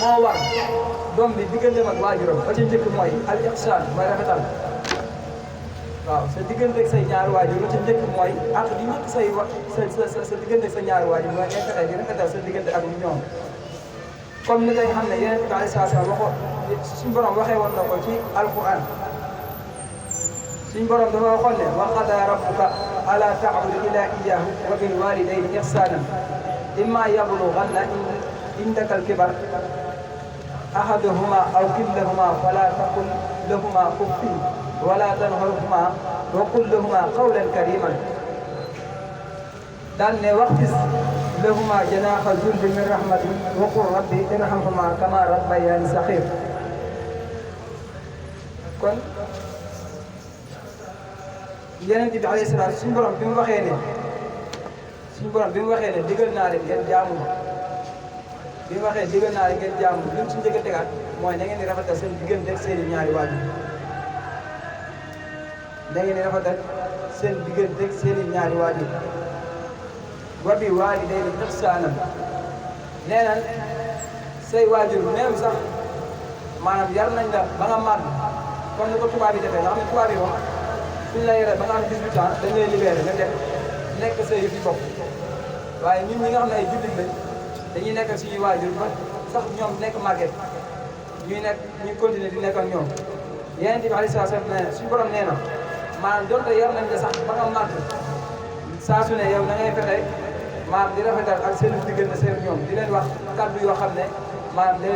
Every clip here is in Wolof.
moo war doom bi digganteem ak waajuram ba ci njëkk mooy al ihsaan mooy rafetal waaw sa digganteeg say ñaari waajur ba ci njëkk mooy ak di njëkk sa digganteeg sa ñaari waajur mooy ngay fexe di rafetal sa diggante ak ñoom comme ni nga xam ne yeneen bi alayhi salaam waxoon suñu borom waxee woon na ko ci alquran suñu borom dafa waxoon ne wa qadaa rabbuka allaa ta'budu illaa iyyaahu wa bil waalidayni ihsaanan immaa yablughanna indaka al-kibar ahaduhumaa aw kilaahumaa falaa taqul lahumaa uffin wa laa tanharhumaa wa qul lahumaa qawlan kariiman daan ne waxfid lahumaa janaaha zulli min rahmatin wa qul rabbi irhamhumaa kamaa rabbayaani saxiir kon Yonent bi alayhi salaam suñu borom bi mu waxee ne digal naa leen ngeen jaamu ma bi mu waxee digal naa leen ngeen jaamu li mu si njëkk a tegaat mooy na ngeen di rafetal seen diggante ak seen i ñaari waajur na ngeen di rafetal seen diggante ak seen i ñaari waajur wa bil waalidayni ihsaanan nee na say waajur même sax maanaam yar nañ la ba nga màgg comme ni ko tubaab yi defee nga xam ne tubaab yi moom suñ la yoree ba nga am 18 ans dañ lay libéré nga dem nekk sa yëf yi bopp waaye ñun ñi nga xam ne ay jullit lañ dañuy nekk ak suñuy waajur ba sax ñoom nekk màgget ñuy continuer di nekk ak ñoom Yonent bi alayhi salaam nee na suñu borom nee na maanaam donte yar nañ la sax ba nga màgg saa su ne yow da ngay fexe maanaam di rafetal ak seen diggante seen ñoom di leen wax kàddu yoo xam ne maanaam da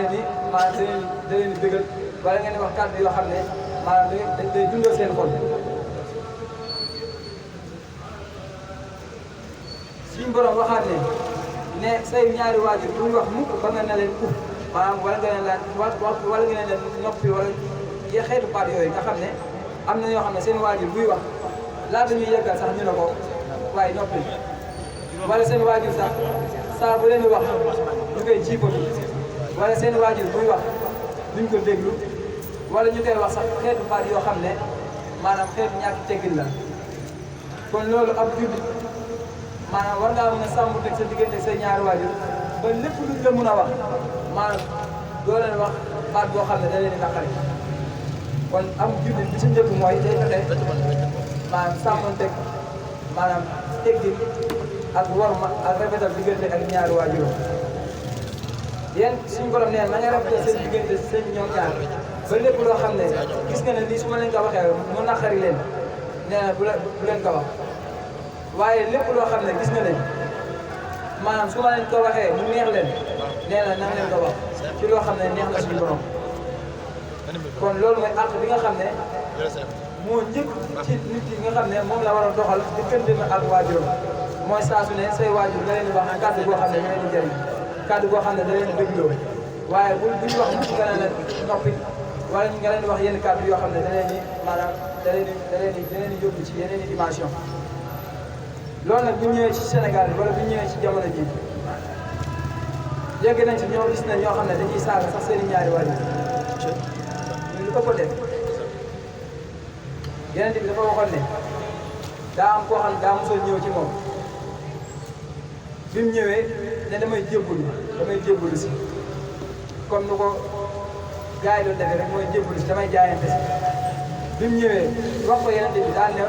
leen di bëggal wala ngeen di wax kàddu yoo xam ne maanaam dañ day dundal seen xol suñu borom waxaat ne say ñaari waajur bu ñu wax mukk ba nga ne leen uf maanaam wala nga ne leen wala nga ne leen noppi wala ye xeetu baat yooyu nga xam ne am na ñoo xam ne seen waajur buy wax laata ñuy yeggal sax ñu ne ko waaye noppi wala seen waajur sax saa bu leen wax ñu koy jiipatu wala seen waajur buy wax duñ ko déglu wala ñu koy wax sax xeetu baat yoo xam ne maanaam xeetu ñàkk teggin la kon loolu ab jullit maanaam war ngaa mën a sàmm teg sa diggante say ñaari waajur ba lépp luñ la mën a wax maanaam doo leen wax baat boo xam ne da leen di naqari kon am jullit bi ci njëkk mooy day fexe maanaam sàmmanteeg maanaam teggin ak worma ak rafetal diggante ak ñaari waajuram yéen suñu borom nee na nga rafetal seen diggante seen ñoom ñaar ba lépp loo xam ne gis nga ne lii su ma leen ko waxee mu naqari leen nee na bu leen ko wax waaye lépp loo xam ne gis nga ne maanaam su ma leen ko waxee mu neex leen nee na nan leen ko wax ci loo xam ne neex na suñu borom kon loolu mooy àq bi nga xam ne moo njëkk ci nit ki nga xam ne moom la war a doxal diggante ak waajuram mooy saa su ne say waajur nga leen di wax kàddu boo xam ne da leen di jëriñ kàddu boo xam ne da leen di dégloo waaye bu ñu wax nga ne leen noppi wala nga leen di wax yenn kàddu yoo xam ne da leen di maanaam da leen di yóbbu ci yeneen i dimension loolu nag bu ñëwee ci Sénégal wala bu ñëwee ci jamono ji yegg nañ ci ñoo gis ne ñoo xam ne dañuy saaga sax seen i ñaari waajur ñu lu ko def Yonent bi dafa waxoon ne daa am koo xam ne daa mosoon ñëw ci moom bi mu ñëwee ne damay jébbalu si comme nu ko gars yi doon defee rek mooy jébbalu si damay jaayante si bi mu ñëwee wax ko Yonent bi daal ne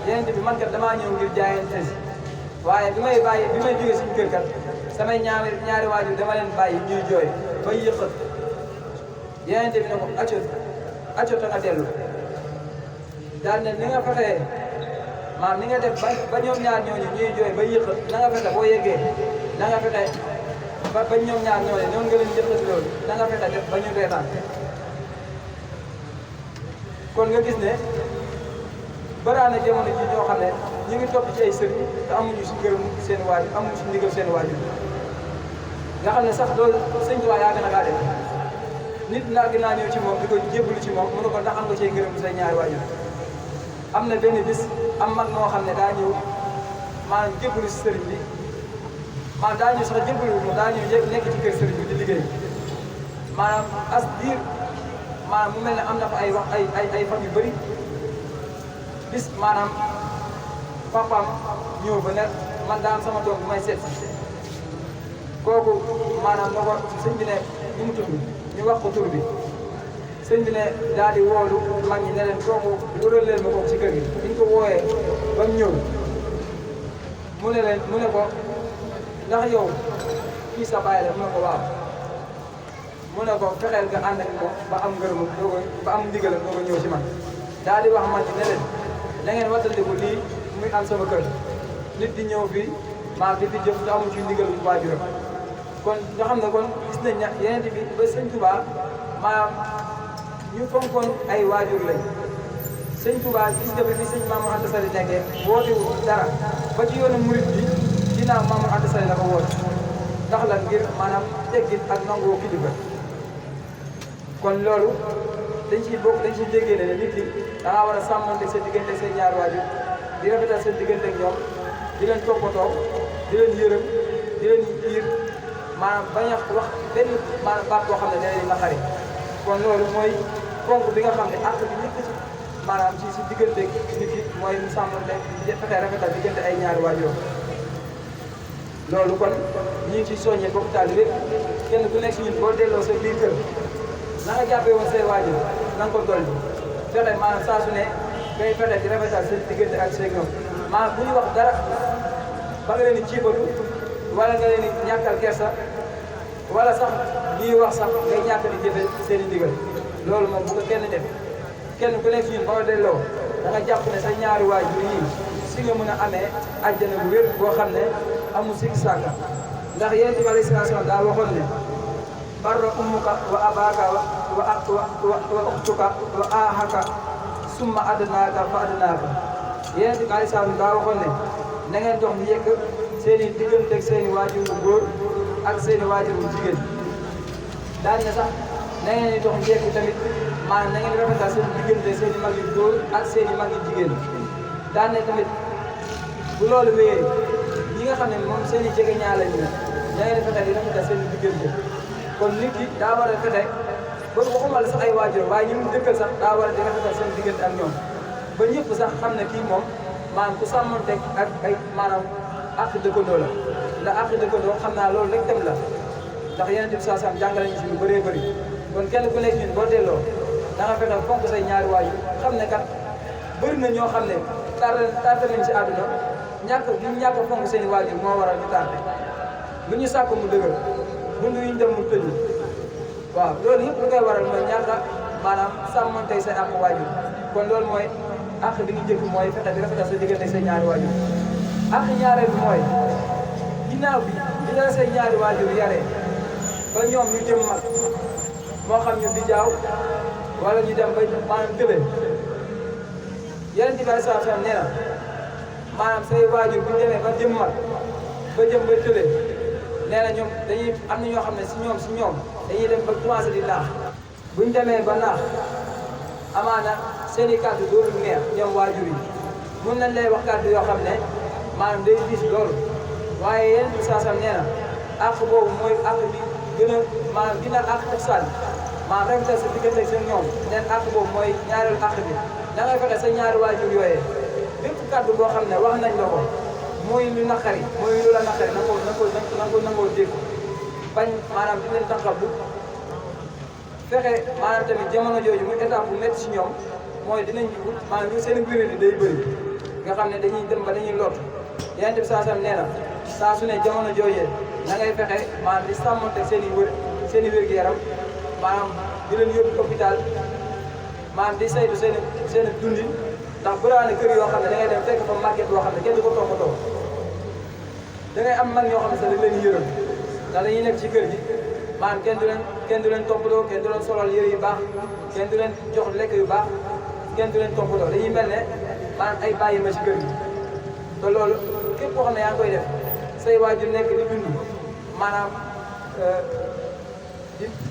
Yonent bi man kat damaa ñëw ngir jaayante si waaye bi may jógee suñu kër kat samay ñaari waajur dama leen bàyyi ñuy jooy ba yëqat Yonent bi ne ko acco ta nga dellu daal ne ni nga fexee maam ni nga def ba ñoom ñaar ñooñu ñuy jooy ba yëqat na nga fexe boo yeggee na nga fexe ba ñoom ñaar ñooñu noonu nga leen yëqati loolu na nga fexe def ba ñu reetaan kon nga gis ne baraana jamono ji ñoo xam ne ñu ngi topp ci ay sëriñ te amuñu si ngërëm seen waajur amuñu si ndigal seen waajur nga xam ne sax loolu sëñ Tuubaa yaa gën a kaa def nit naa gën naa ñëw ci moom di ko jébbalu ci moom mënu ko ndax am nga cee ngërëm say ñaari waajur am na benn bis am mag moo xam ne daa ñëw maanaam jébbalu si sëriñ bi maanaam daa ñëw sax jébbalu moom daa ñëw nekk ci kër sëriñ bi di liggéey maanaam as diir maanaam mu mel ne am na fa ay fan yu bëri bis maanaam papaam ñëw ba ne man daa am sama doom bu may seet kooku maanaam moo ko sëñ bi ne nu mu tudd ñu wax ko tur bi sëñ bi ne daal di woolu mag ñi ne leen kooku wóoral leen ma kooku ci kër gi biñ ko wooyee ba mu ñëw mu ne ko ndax yow kii sa baay la mu ne ko waaw mu ne ko fexeel nga ànd ak moom ba am ngërëmu ba am ndigalam doo ko ñëw ci man daal di wax mag ñi ne leen da ngeen wattandiku lii muy am sama kër nit di ñëw fii maa di fi jëf te amu ci ndigal bu waajuram kon nga xam ne kon gis nañ ne yeneen bi ba sëñ Touba maanaam ñu fonkoon ay waajur lañ sëñ Touba gis nga bi sëñ Mamadou Anta Sali nekkee woote wu dara ba ci yoonu murit bi ginnaaw Mamadou Anta Sali la ko woote ndax lan ngir maanaam teggin ak nangoo kilifa kon loolu dañ ciy bokk dañ ciy déggee ne nit ki da ngaa war a sàmmante sa diggante seen ñaari waajur di rafetal seen diggante ak ñoom di leen toppatoo di leen yërëm di leen yiir maanaam bañ a wax benn maanaam baat boo xam ne da leen naqari kon loolu mooy ponk bi nga xam ne àq bi njëkk ci maanaam ci si diggante nit ki mooy mu sàmmante fexe rafetal diggante ay ñaari waajur loolu kon ñu ngi ciy soññee bokk taal lépp kenn ku nekk si ñun boo delloo sa biir kër na nga jàppee woon say waajur na nga ko dolli fexe maanaam saa su ne ngay fexe di rafetal seen diggante ak seen ñoom maanaam bu ñu wax dara ba nga leen di ciibatu wala nga leen di ñàkkal kersa wala sax ñuy wax sax ngay ñàkk di jëfe seen i ndigal loolu moom bu ko kenn def kenn ku nekk si ñun boo delloo da nga jàpp ne sa ñaari waajur yii si nga mën a amee àjjana bu wér boo xam ne amul sikk sàkka ndax yéen ci alayhi salaam daa waxoon ne barra ummuka wa abaaka wa uxtuka wa ahaka summa adnaaka fa adnaaka yéen ci alayhi salaam daa waxoon ne na ngeen jox njëkk seen i diggante ak seen i waajur bu góor ak seen i waajur bu jigéen daañu ne sax na ngeen di jox njëkk tamit maanaam na ngeen rafetal seen diggante seen i mag yu góor ak seen i mag yu jigéen daañu ne tamit bu loolu wéyee ñi nga xam ne moom seen i jege ñaale ñu da ngeen di fexe di rafetal seen i diggante kon nit ki daa war a fexe ba waxuma la sax ay waajur waaye ñi mu dëkkal sax daa war a di rafetal seen diggante ak ñoom ba ñëpp sax xam ne kii moom maanaam ku sàmmanteeg ak ay maanaam àq dëkkandoo la ndax àq dëkkandoo xam naa loolu rek dem la ndax yeneen bi saa sam jàngale ñu si lu bëree bëri kon kenn ku nekk ñun boo delloo da nga fexe fonk say ñaari waajur xam ne kat bëri na ñoo xam ne tardé nañ si àdduna ñàkk fonk seen i waajur moo waral ñu tardé lu ñu sàkk mu dëgër dund yi ñu dem mu tëj waaw loolu yëpp lu koy waral mooy ñàkk a maanaam sàmmantey say àq waajur kon loolu mooy àq bi ñu jëkk mooy fexe di rafetal sa diggante say ñaari waajur àq ñaareel bi mooy ginnaaw bi di la say ñaari waajur yaree ba ñoom ñu jëm mag moo xam ñu di jaaw wala ñu dem ba maanaam tële yeneen ci bari saa nee na maanaam say waajur bu ñu demee ba jëm mag ba jëm ba tële nee na ñoom dañuy am na ñoo xam ne si ñoom dañuy dem ba commencé di naax buñ demee ba naax amaana seen i kàddu dootul neex ñoom waajur yi mun nañ lay wax kàddu yoo xam ne maanaam day diis loolu waaye yeneen bi saa nee na àq boobu mooy àq bi gën a maanaam dina àq cosaan maanaam rafetal sa diggante seen ñoom neen àq boobu mooy ñaareelu àq bi da ngay fexe sa ñaari waajur yooyee bépp kàddu boo xam ne wax nañ la ko mooy lu naqari mooy lu la naqari nangoo dégg bañ maanaam di leen tànqal bu fexe maanaam tamit jamono jooju muy étape bu métti si ñoom mooy dinañ maanaam ñu seen mbir day bëri nga xam ne dañuy dem ba dañuy lot yeneen bi saa sam nee na saa su ne jamono joojee na ngay fexe maanaam di sàmmante seen i wér-gu-yaram maanaam di leen yóbbu hôpital maanaam di saytu seen i dundi ndax bëraane kër yoo xam ne da ngay dem fekk fa màgget boo xam ne kenn du ko toppatoo da ngay am mag ñoo xam ne sax dañ leen yërëm ndax dañuy nekk ci kër gi maanaam kenn du leen toppatoo kenn du leen solal yëre yu baax kenn du leen jox lekk yu baax kenn du leen toppatoo dañuy mel ne maanaam ay bàyyi ma ci kër gi te loolu képp koo xam ne yaa ngi koy def say waajur nekk di dund maanaam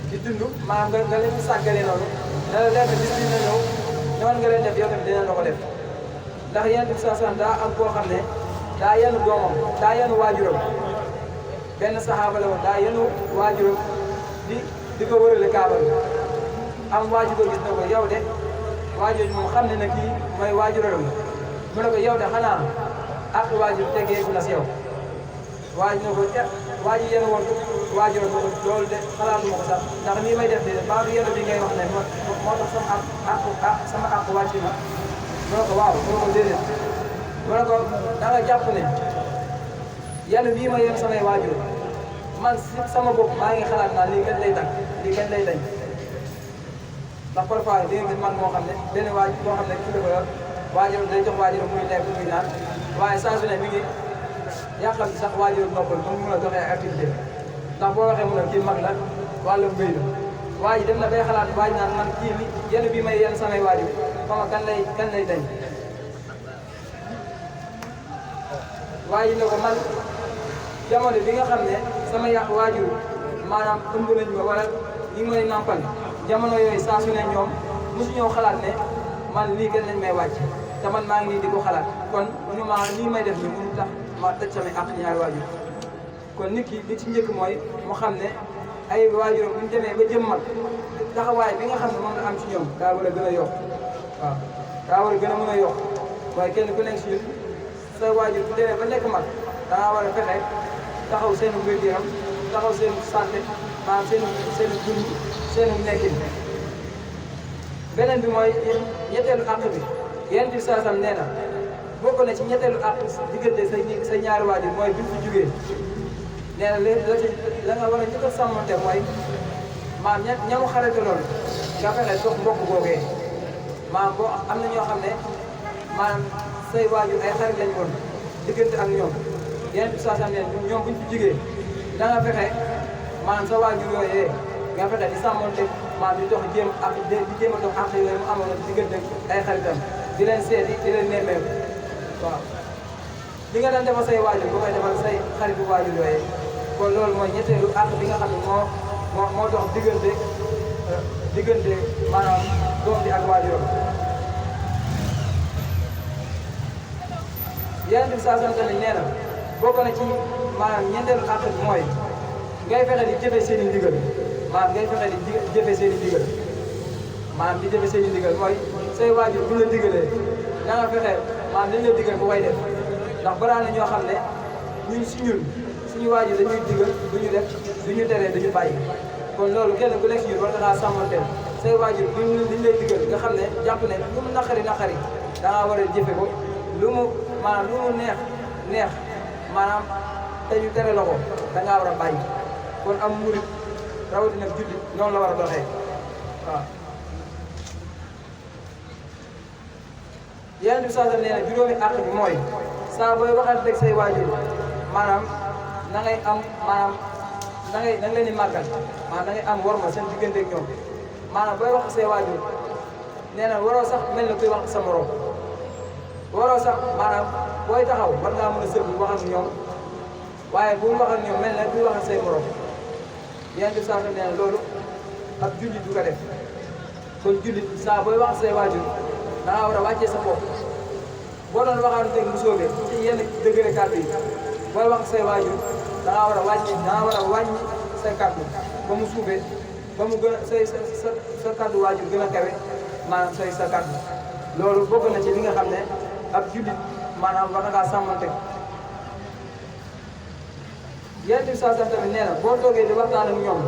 di dund maanaam nga leen di sàggale noonu da la lekk bis dina ñëw noonu nga leen def yow tamit dina la ko def ndax yenn bi saa daa am koo xam ne daa yenu doomam daa yenu waajuram benn saxaaba la woon daa yenu waajuram di ko wërale kaaba bi am waajur ko gis na ko yow de waajur moom xam ne na kii mooy waajuram mu ne ko yow de xanaa ak waajur teggeeku na si yow waajur na ko waajur yenu woon waajuram ko loolu de xalaatuma ko sax ndax nii may def de baa bi yenn bi ngay wax ne moo tax sama àq wàcc na mu ne ko waaw mu ne ko déedéet mu ne ko da nga jàpp ne yenn bii ma yenn samay waajur man si sama bopp maa ngi xalaat naa lii kañ lay tàgg lii kañ lay dañ ndax parfois di nga gis man moo xam ne benn waajur moo xam ne kii dafa yor waajur day jox waajur muy lekk muy naan waaye saa su ne mi ngi yàqal sax waajur noppal ba mu mun a doxee activité ndax boo waxee mun a kii mag la wàllu mbéy la waaye dem na bay xalaat waaj naan man kii bi yenn bii may yenn samay waajur xama kan lay dañ waaye ne ko man jamono bi nga xam ne sama yàq waajur maanaam ëmb nañ ma wala ñi ngi may nampal jamono yooyu saa su ne ñoom mosu ñoo xalaat ne man lii kenn lañ may wàcc te man maa ngi nii di ko xalaat kon mënu maa nii may def nii mënu tax ma tëj samay àq ñaari waajur kon nit ki li ci njëkk mooy mu xam ne ay waajuram bu ñu demee ba jëm mag taxawaay bi nga xam ne moom la am ci ñoom daa war a gën a yokk waaw daa war a gën a mën a yokk waaye kenn ku nekk si ñun sa waajur bu demee ba nekk mag dangaa war a fexe taxaw seen wér-gu-yaram taxaw seen santé maanaam seen dund seen nekkin beneen bi mooy ñetteelu àq bi Yonent bi saa sam nee na bokk na ci ñetteelu àq diggante sa ñaari waajur mooy bi fi jugee nee na la nga war a njëkk a sàmmante mooy maam ñamu xarate loolu nga fexe dox mbokk googee maam boo am na ñoo xam ne maanaam say waajur ay xarit lañ woon diggante ak ñoom Yonent bi saa sam nee na ñoom buñ fi jugee da nga fexe maanaam sa waajur yooyee nga fexe di sàmmante maanaam di dox jéem ak di jéem a dox àq yooyu mu amoon diggante ay xaritam di leen seeti di leen nemmeeku waaw li nga daan defal say waajur boo koy defal say xaritu waajur yooyee kon loolu mooy ñetteelu àq bi nga xam ne moo dox diggante maanaam doom bi ak waajuram Yonent bi saa tamit nee na bokk na ci maanaam ñeenteelu àq bi mooy ngay fexe di jëfe seen i ndigal maanaam ngay fexe di jëfe seen i ndigal maanaam di jëfe seen i ndigal mooy say waajur bu la digalee da nga fexe maanaam dañ la digal bu koy def ndax balaa na ñoo xam ne ñun suñu waajur dañuy digal duñu def duñu teree duñu bàyyi kon loolu kenn ku nekk si ñun war nga xaa sàmmanteel say waajur liñ lay digal nga xam ne jàpp ne lu mu naqari da ngaa war a jëfe ko lu mu neex maanaam te ñu tere la ko da ngaa war a bàyyi kon am murit rawatina jullit noonu la war a doxee waaw. Yonent bi saa nee na juróomi àq bi mooy saa booy waxanteeg say waajur maanaam na ngay am maanaam da nga leen di màggal maanaam da ngay am worma seen diggante ak ñoom maanaam booy wax say waajur nee na waroo sax mel na kuy wax sa morom waroo sax maanaam booy taxaw war ngaa mën a sëb wax ak ñoom waaye bu wax ak ñoom mel na kuy wax ak say morom Yonent bi saa nee na loolu ab jullit du ko def kon jullit saa booy wax say waajur da ngaa war a wàccee sa bopp boo doon waxaanteeg mu soobee ci yenn degré kàddu yi booy wax say waajur da ngaa war a wàññi say kàddu ba mu suufee ba mu gën a sa kàddu waajur gën a kawe maanaam sa kàddu loolu bokk na ci li nga xam ne ab jullit maanaam war na ngaa sàmmante Yonent bi saa tamit nee na boo toogee di waxtaan ak ñoom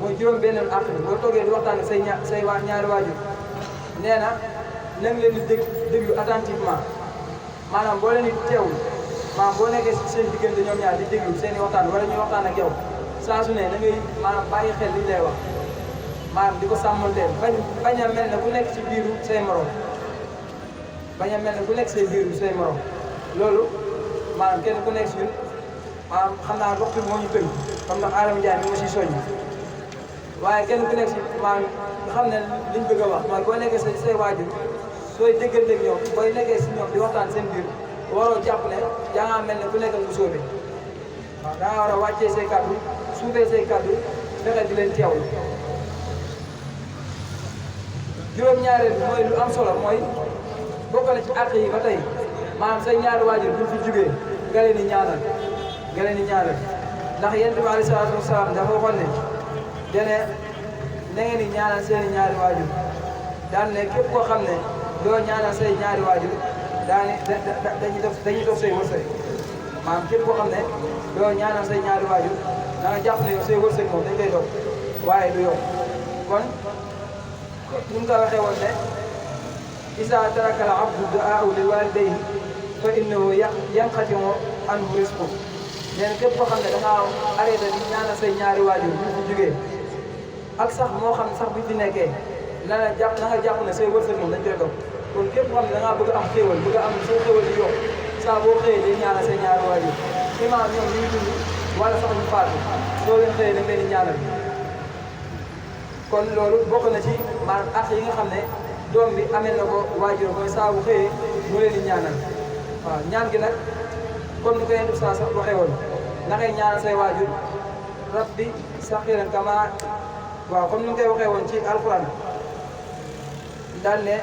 mooy juróom benn àq bi boo toogee di waxtaan ak say ñaari waajur nee na na nga leen di déglu attentivement maanaam boo leen di teewul maanaam boo nekkee seen diggante ñoom ñaar di déglu seen i waxtaan wala ñuy waxtaan ak yow saa su ne da ngay maanaam bàyyi xel li ñu lay wax maanaam di ko sàmmanteel bañ a mel ne ku nekk ci biiru say morom bañ a mel ne ku nekk say biiru say morom loolu maanaam kenn ku nekk si ñun maanaam xam naa waxtu moo ñu tënk comme ndax Adama Ndiaye mi ma siy soññ waaye kenn ku nekk si maanaam nga xam ne liñ bëgg a wax mooy boo nekkee say waajur sooy déggante ak ñoom booy nekkee si ñoom di waxtaan seen biir waroo jàpp ne yaa ngaa mel ne ku nekkal bu soobee waaw da ngaa war a wàccee say kàddu suufee say kàddu fexe di leen teewlu juróom-ñaareel bi mooy lu am solo mooy bokk na ci àq yi ba tey maanaam say ñaari waajur buñ fi jugee nga leen di ñaanal ndax Yonent bi alayhi salaatu wa salaam dafa waxoon ne dene na ngeen di ñaanal seen ñaari waajur daan ne képp koo xam ne doo ñaanal say ñaari waajur dañuy dox say wërsëg maanaam képp koo xam ne doo ñaanal say ñaari waajur da nga jàpp ne yow say wërsëg moom dañ koy dog waaye du yokk kon ñu nga waxee woon ne isa taraka al abdu du'aahu li walidayhi fa innahu yanqati'u anhu rizquhu nee na képp koo xam ne da ngaa arrêté di ñaanal say ñaari waajur bu fi jógee ak sax moo xam ne sax bu fi nekkee na nga jàpp ne say wërsëg moom dañ koy dog kon képp koo xam ne da ngaa bëgg am xéewal bëgg am say xéewal di yokk saa boo xëyee day ñaanal say ñaari waajur imaam ñoom ñu ngi dund wala sax ñu faatu soo leen xëyee da nga leen di ñaanal kon loolu bokk na ci maanaam ak yi nga xam ne doom bi amee na ko waajur mooy saa bu xëyee mu leen di ñaanal waaw ñaan gi nag comme ni ko yéen saa sax waxee woon na ngay ñaanal say waajur rabbi saxiran kama waaw comme ni nga koy waxee woon ci alquran daal ne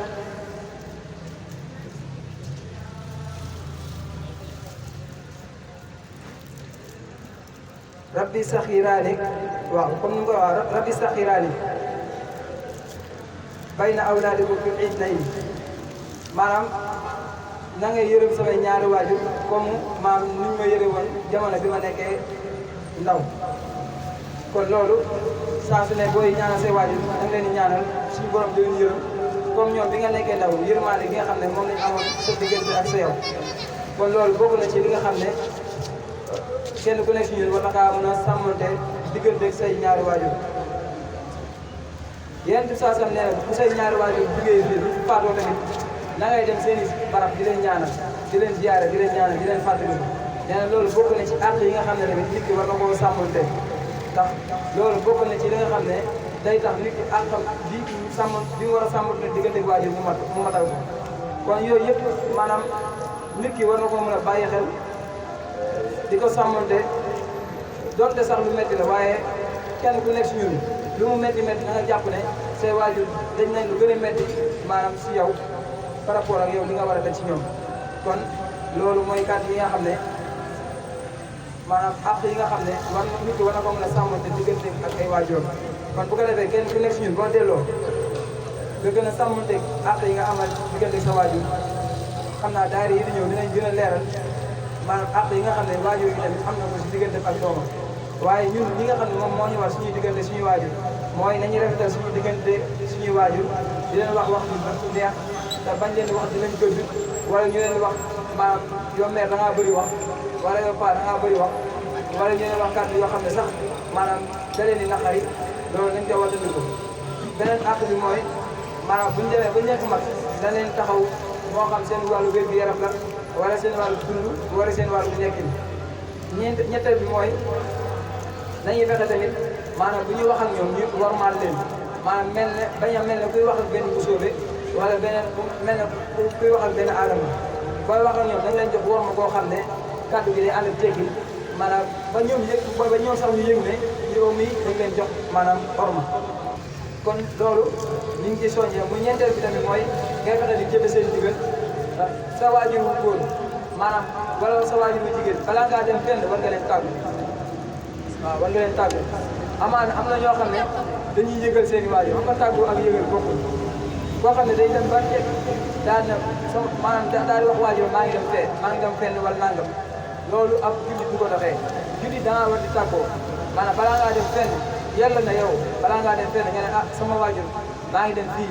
rabbi saxiraani waaw comme ni nga koy wax rabbi saxiraani bayna awlaadikum fil iidayni maanaam na ngay yërëm samay ñaari waajur comme maam ni ñu ma yëre woon jamono bi ma nekkee ndaw kon loolu saa su ne booy ñaanal say waajur da nga leen di ñaanal suñu borom di leen yërëm comme ñoom bi nga nekkee ndaw yërmaande gi nga xam ne moom lañ amoon sa diggante ak sa yow kon loolu bokk na ci li nga xam ne kenn ku nekk si ñun war na kaa mën a sàmmante diggante ak say ñaari waajur yéen saa sam nee na bu say ñaari waajur jugee fii bu faatoo tamit na ngay dem seen i barab di leen ñaanal di leen ziyaare di leen ñaanal di leen fàttali nee na loolu bokk na ci àq yi nga xam ne tamit nit ki war na koo sàmmante ndax loolu bokk na ci li nga xam ne day tax nit ki àqam bi sàmm bi war a sàmmante diggante ak waajur mu matal ko kon yooyu yëpp maanaam nit ki war na koo mën a bàyyi xel di ko sàmmante donte sax lu metti la waaye kenn ku nekk si ñun lu mu metti metti na nga jàpp ne say waajur dañ nañ lu gën a metti maanaam si yow par rapport ak yow li nga war a def ci ñoom kon loolu mooy kàddu yi nga xam ne maanaam àq yi nga xam ne war nit ki war na ko mën a sàmmante diggante ak ay waajur kon bu ko defee kenn ku nekk si ñun boo delloo nga gën a sàmmante àq yi nga amal diggante sa waajur xam naa daara yi di ñëw dinañ gën a leeral maanaam àq yi nga xam ne waajur yi tamit am na ko si diggante ak doomam waaye ñun ñi nga xam ne moom moo ñu war suñuy diggante suñuy waajur mooy nañu rafetal suñuy diggante suñuy waajur di leen wax ñu neex te bañ leen di wax di leen gëdd wala ñu leen di wax maanaam yow mère da ngaa bëri wax wala yow paa da ngaa bëri wax wala ñu leen wax kàddu yoo xam ne sax maanaam da leen di naqari loolu nañ koy wattandiku beneen àq bi mooy maanaam buñu demee ba nekk mag da leen taxaw moo xam seen wàllu wér-gu-yaram la wala seen wàllu dund wala seen wàllu nekkin ñetteel bi mooy nañuy fexe tamit maanaam bu ñuy wax ak ñoom ñu warmaal leen maanaam bañ a mel ne kuy wax ak benn musóobe wala beneen mel ne kuy wax ak benn aadama booy wax ak ñoom dañ leen jox worma koo xam ne kàddu gi day ànd ak teggi maanaam ba ñoom ba ñoom sax ñu yëg ne yow mii dañ leen jox maanaam orma kon loolu ñu ngi ci soññee mu ñeenteel bi tamit mooy ngay fexe di jëfe seen digal sa waajur wu góor maanaam wala sa waajur wu jigéen balaa ngaa dem fenn war nga leen tàggu waaw war nga leen tàggu amaana am na ñoo xam ne dañuy yëgal seen i waajur xam nga tàggu ak yëgal bokkul koo xam ne day dem ba njëkk daal na sama maanaam daal di wax waajur maa ngi dem fenn wala nangam loolu ab jullit du ko doxee jullit da ngaa war di tàggoo maanaam balaa ngaa dem fenn yàlla na yow balaa ngaa dem fenn nga ne ah sama waajur maa ngi dem fii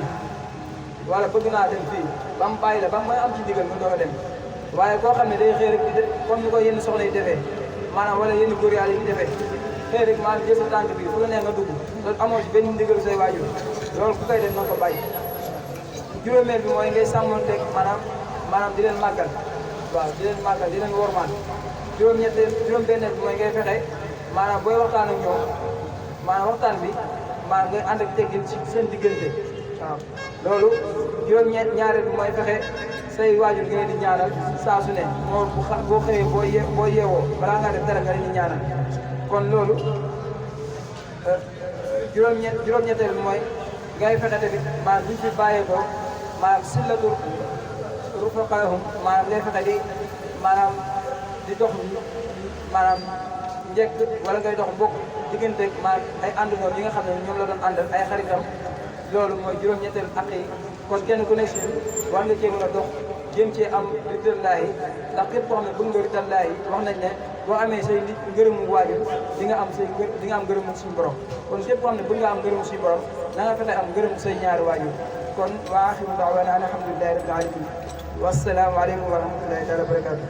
wala bëgg naa dem fii ba mu bàyyi la ba mu am ci ndigal mu doog a dem waaye koo xam ne day xëy rek di def comme ni ko yenn soxla yi defee maanaam wala yenn góor yàlla yi di defee xëy rek maanaam jël sa tànk bi fu la neex nga dugg loolu amoo ci benn ndigal say waajur loolu ku koy def na ko bàyyi juróomeel bi mooy ngay sàmmonteeg maanaam di leen màggal waaw di leen màggal di leen wormaal juróom-benneel bi mooy ngay fexe maanaam booy waxtaan ak ñoom maanaam waxtaan bi maanaam ngay ànd ak teggin ci seen diggante waaw loolu juróom-ñaareel bi mooy fexe say waajur nga leen di ñaanal saa su ne moo boo xëyee boo yeewoo balaa ngaa def dara nga leen di ñaanal kon loolu juróom-ñetteel bi mooy ngay fexe tamit maanaam buñ fi bàyyeekoo maanaam sillatu rufaqahum maanaam ngay fexe di maanaam di dox maanaam njëkk wala ngay dox mbokk diggante maanaam ay àndandoo yi nga xam ne ñoom la doon àndal ay xaritam loolu mooy juróom-ñetteel ak yi kon kenn ku nekk si war nga cee mën a dox jéem cee am ritallaahi ndax képp koo xam ne bëgg nga ritallaahi wax nañ ne boo amee say nit ngërëmu waajur di nga am di nga am ngërëmu suñu borom kon képp koo xam ne bëgg nga am ngërëmu suñu borom na nga fexe am ngërëmu say ñaari waajur kon wa axiru daawaana alhamdulillahi rabbil alamin wassalaamu aleykum wa rahmatullahi taala wa barakatuh